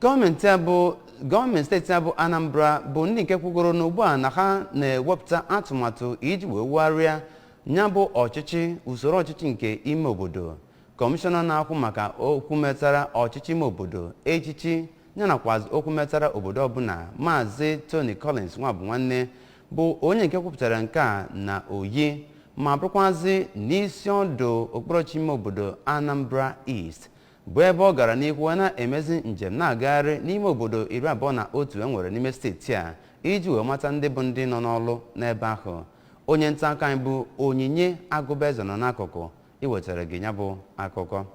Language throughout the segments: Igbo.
Gọọmenti a bụ gọọmenti steeti a bụ Anambra bụ ndị nke kwugoro n'ugbu a na ha na-ewepụta atụmatụ iji wee wugharịa ya bụ ọchịchị, usoro ọchịchị nke ime obodo. Kọmishọna na-akwụ maka okwu metara ọchịchị ime obodo, echichi ya nakwa okwu metara obodo ọbụla, Maazị Tony Collins Nwabụnwanne, bụ onye nke kwupụtara nke a na Oyi ma bụrụkwazị n'isi ọdụ okpukperechi ime obodo Anambra East, bụ ebe ọ gara n'ihu wee na-emezi njem na-agagharị n'ime obodo 21 e nwere n'ime steeti a iji wee mata ndị bụ ndị nọ n'ọlụ n'ebe ahụ. Onye nta akụkọ anyị bụ Onyinye Agụbaeze nọ n'akụkụ iwetara gị ya bụ akụkọ.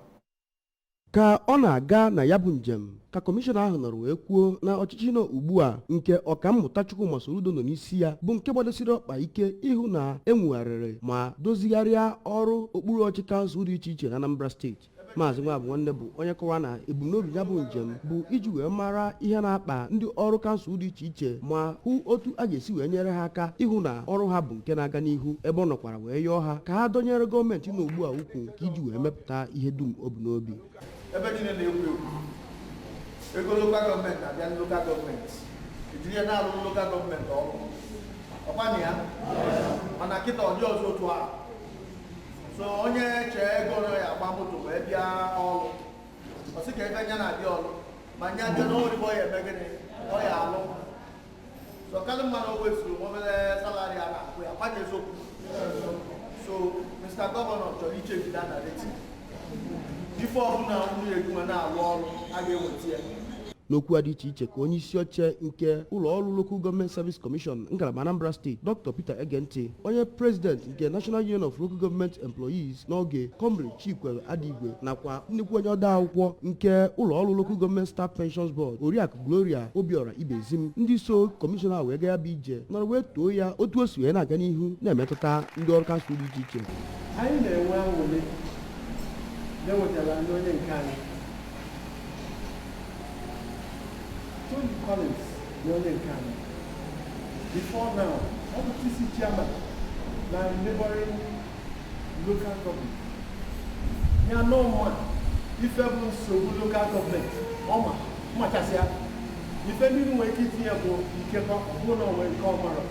Ka ọ na-aga na ya bụ njem, ka kọmishọna ahụ nọrọ wee kwuo na ọchịchị nọ ugbu a nke Ọkammụta Chukwuma Soludo nọ n'isi ya bụ nke gbadosiri ọkpa ike ịhụ na enwegharịrị ma dozigharịa ọrụ okpuru ọchị kansụl dị iche iche na Anambra Steeti. Maazị Nwabụnwanne bụ onye kọwara na ebumnobi ya bụ njem bụ iji wee mara ihe na-akpa ndị ọrụ kansụl dị iche iche ma hụ otu a ga-esi wee nyere ha aka ịhụ na ọrụ ha bụ nke na-aga n'ihu, ebe ọ nọkwara wee yọọ ha ka ha dọnyere gọọmenti nọ ugbu a ukwu ka iji wee mepụta ihe dum o bu n'obi. Ebe niile na-ekwo ekwo, ego local government abịa, local government ejiri ya na-alụ local government ọrụ ọkwana ya. Mana kịta ọ dị ọzọ otu ahụ. So onye chee ego na ya agba moto wee bịa ọrụ, ọ sị ka ebe nya na-abịa ọrụ ma nya bịa n'origbo ya eme gịnị, ọ ya alụ. So kalụ mmanụ o wefuru obere salary a na-akwụ ya kwanye eziokwu. So Mr. Governor chọrọ ichange that narrative. Ife ọbụla unu ejunwe na-alụ ọrụ a ga-eweta ya. N'okwu a dị iche iche, ka onye isi oche nke ụlọ ọrụ Local Government Service Commission ngalaba Anambra Steeti, Dr. Peter Egenti, onye president nke National Union of Local Government Employees n'oge, Comrade Chikwere Adigwe, nakwa nnukwu onye ode akwụkwọ nke ụlọ ọrụ Local Government Staff Pensions Board, Oriakụ Gloria Obiora Ibezim, ndị so kọmishọna wee gaa ya bụ ije, nọrọ wee too ya otu o si wee na-aga n'ihu na-emetụta ndị ọrụ kansụl dị iche iche. Anyị na-enwe aṅụrị na-ewetara ndị onye nke anyị Tony Collins na onye nke anyị. Before now, ọ bụ TC chairman na neighboring local government ya n'ọma. Ife bụ nsogbu local government ọma mmachasịa ife ndị nwere ike itinye bụ ikekọ ọ bụrụ na onwe nke ọmara,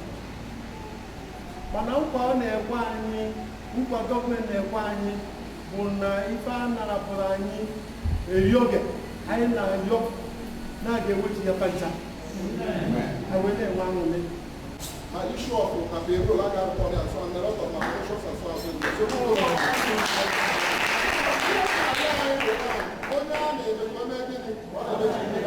mana nkwa ọ na-ekwe anyị, nkwa gọọmenti na-ekwe anyị bụ na ife a narapụrụ anyị eri oge anyị na-ayọ na a ga-ewechi ya pancha anyị wee na-enwe aṅụrị. My issue of na payroll, I got money and so on, a lot of my promotions and so on. So, onye a na-emekwa eme gịnị ka ọ na-emechi ndị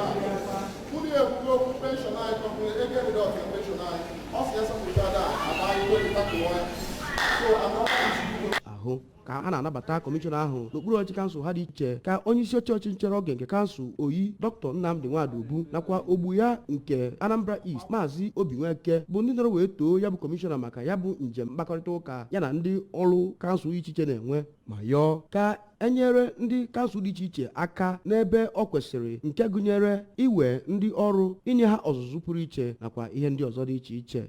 unu ekwugo okwu pension anyị, company ego deduct pension anyị, ọ sị ya sọpụta ada aba anyị wepụta kụwa ya. So another issue. Ahụ ka a na-anabata kọmishọna ahụ n'okpuru ọchịchị kansụl ha dị iche, ka onye isi oche ọchịchị nchere oge nke kansụl Oyi, Dr. Nnamdi Nwadogbu, nakwa ogbu ya nke Anambra East, Maazị Obi Nweke, bụ ndị nọrọ wee too ya bụ kọmishọna maka ya bụ njem mkpakọrịta ụka ya na ndị ọrụ kansụl iche iche na-enwe, ma yọọ ka enyere ndị kansụl dị iche iche aka n'ebe ọ kwesịrị, nke gụnyere iwe ndị ọrụ, inye ha ọzụzụ pụrụ iche nakwa ihe ndị ọzọ dị iche iche.